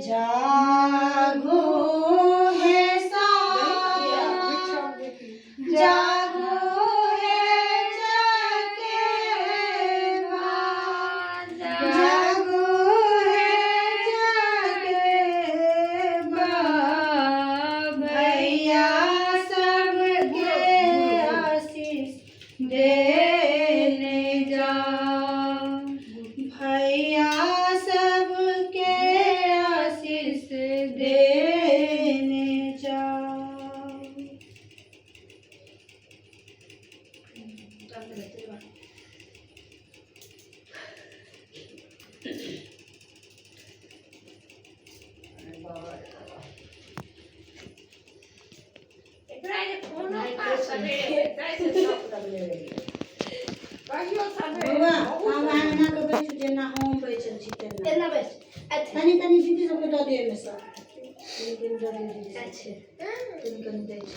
जागो हे सामा, जागो हे चकेवा, जागो हे चकेवा, भैया सबके आशीष देने जा, भैया सबके आशीष देने जा। एकरा जे कोनो काज सवेरे होइत से सब सवेरे कहियो सवेरे। बौआ, हम अहाँ एना कऽ बैसू जेना हम बैसल छी तेना। एना बैस। अच्छा। तनी तनी दीदी सबके दऽ दियौ एहिमे सँ। कनी कनी दऽ दियौ दीदी सबके। अच्छा। कनी कनी दै छी।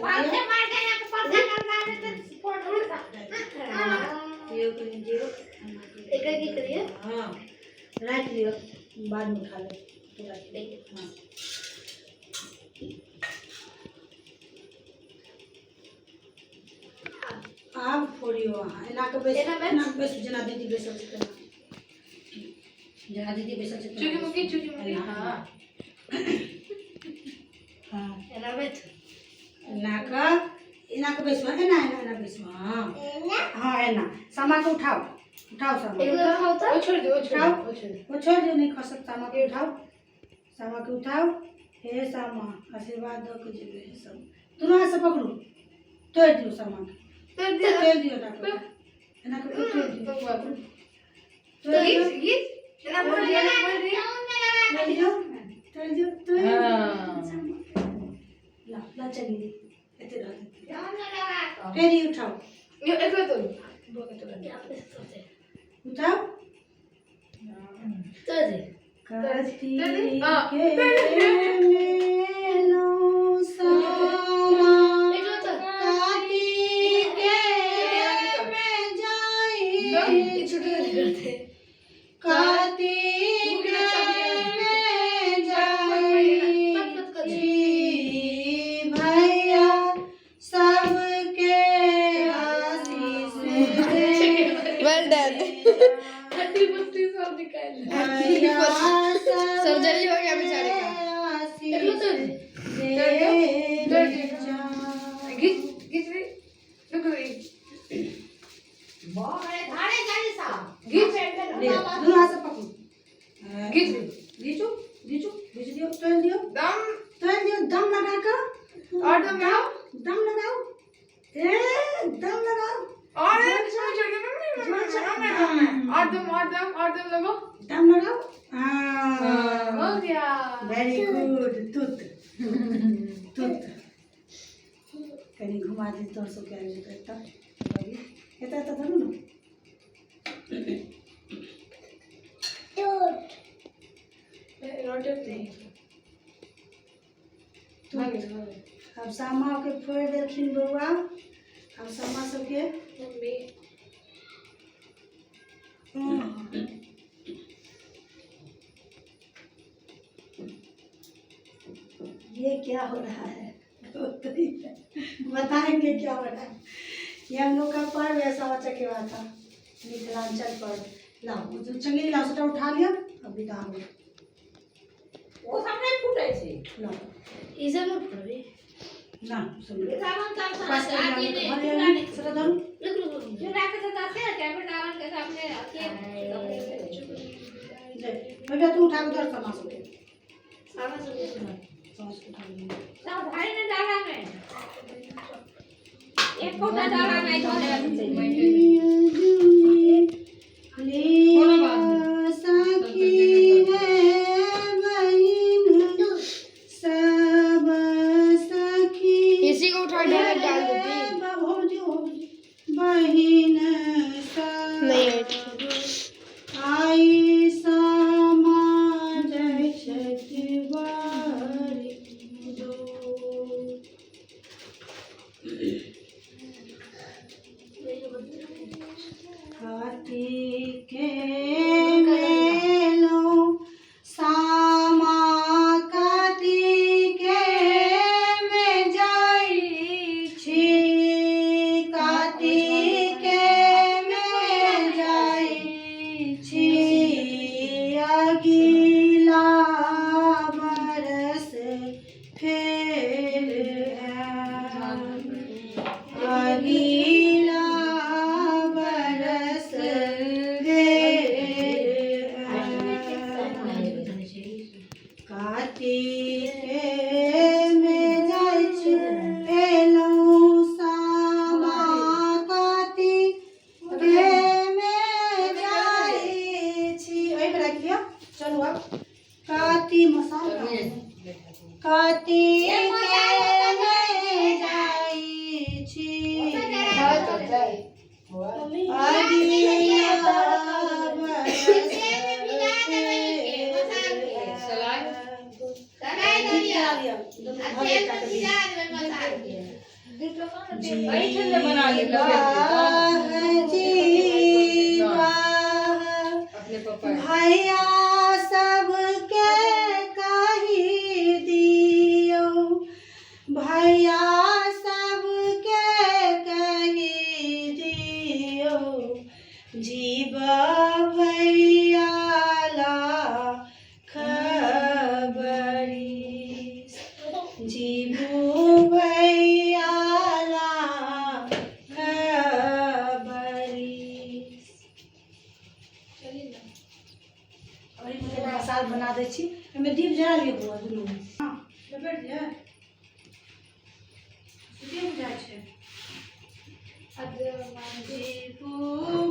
पालथे मार के यहाँ पर्दा करना है तो फोटो दियौ, कनी दियौ। एकरा की करिए? हँ, राखि लियौ, बादमे खा लेब। राखि लियौ। हँ, आब फोड़ियौ अहाँ। एना कऽ बैसू। एना बैस। एना कऽ बैसू जेना दीदी बैसल छै तेना, जेना दीदी बैसल छै तेना। चुकी मुकी, चुकी मुकी। एना। हाँ। हँ। एना बैठ। एना कऽ, एना कऽ बैसू। एना, एना, एना बैसू। हँ हँ, एना। सामाके उठाउ, उठाउ सामा। एक उठाओ तो। वो छोड़ दे, वो छोड़ दे, वो छोड़ दे। ओ छोड़ि दियौ, नहि खसत। सामाके उठाउ, सामाके उठाउ। हे सामा, आशीर्वाद दऽ के जेबै। हे सब, दुनू हाथसँ पकड़ू, तोड़ि दियौ सामाके। तोड़ दे। तोड़ि दियौ। एना कऽ, एना कऽ तोड़ि दियौ। तोड़ि दियौ। घीच, घीच। एना मोड़ दिया, मोड़ दिया। तोड़ि दियौ, तोड़ि दियौ, तोड़ि दियौ। हाँ। ला ला, चली एते रहत। लगा कऽ फेर ई उठाउ। ये एकरा तोड़, बोके तोड़। अपने से तोड़ते। उठाउ। तोड़ दे। कार्तिक हाँ। के मेलो सामा, एक तो। कार्तिक में जाई, ये छोटे वाले करते। कार्तिक में जाई, भैया सबके आशीष दे। Well done. हड्डी पसली सब निकाल। भैया सर्जरी हो गया बेचारे का। आशीष एक तोड़ दे। दे जा। घीच, घीच रे, रुक रे। धारे जाली साहब। घीच। ले, दुनू हाथ से पकड़ू। घीच रे। घीचू, घीचू, घीच दियौ, तोड़ि दियौ। दम। तोड़ि दियौ, दम लगा कऽ। और दम लगाओ। दम लगाओ, ए दम लगाओ। और छोड़, छोड़ दे मम्मी, मम्मी, मम्मी, और दम, और दम, और दम लगाओ। दम लगाओ, हाँ। हो गया। वेरी गुड। तुत तुत, कनि घुमा दी तोर सबके, आबि जेतौ। एतऽ एतऽ एतऽ धरू ने। रोटेट नहीं। तुत। आब सामाके फोड़ि देलखिन बौआ। आब सामा सबके मम्मी। ये क्या हो रहा है? बताएंगे क्या हो रहा है। ये हम लोग का पर्व है, सामा चकेवा था, मिथिलांचल पर्व। लाओ चंगेरी, लाओ, सबटा उठा लियो, अब विदा हो। ओ सब नहि फूटै छै। लाओ। ई सब में फोड़बे। ना सुन। वृंदावन का पास कर। आदि लिया, नहीं। भर लिया, सबटा धरू। रुक, रुक, रुक। चूड़ा के तो दाते हैं क्या वृंदावन के सामने अथी। ले भैया, तू उठा के धर सामा सबके। सामा सब सुना। सामा सबके उठा के धर। सब भारी ने डाला में, एक कोटा डाला में धो लिया सखी है बहिन सब सखी। इसी को उठा के डाल देती। बहिन सब नहीं। आई सामा जय छठवारी दो। कार्तिक के चलू आब कथी मसाला कथी के जाइ छी अगिया भैया सबके कही दियौ, भैया सबके कही दियौ, जीव भैया ला खबरी, जीवू भैया ला खबरी। मसाला बना दै छी, एहिमे दीप जरा लिअ बौआ दुनू। हँ, लपेट दिअ। दीप जाइ छै। जीवू।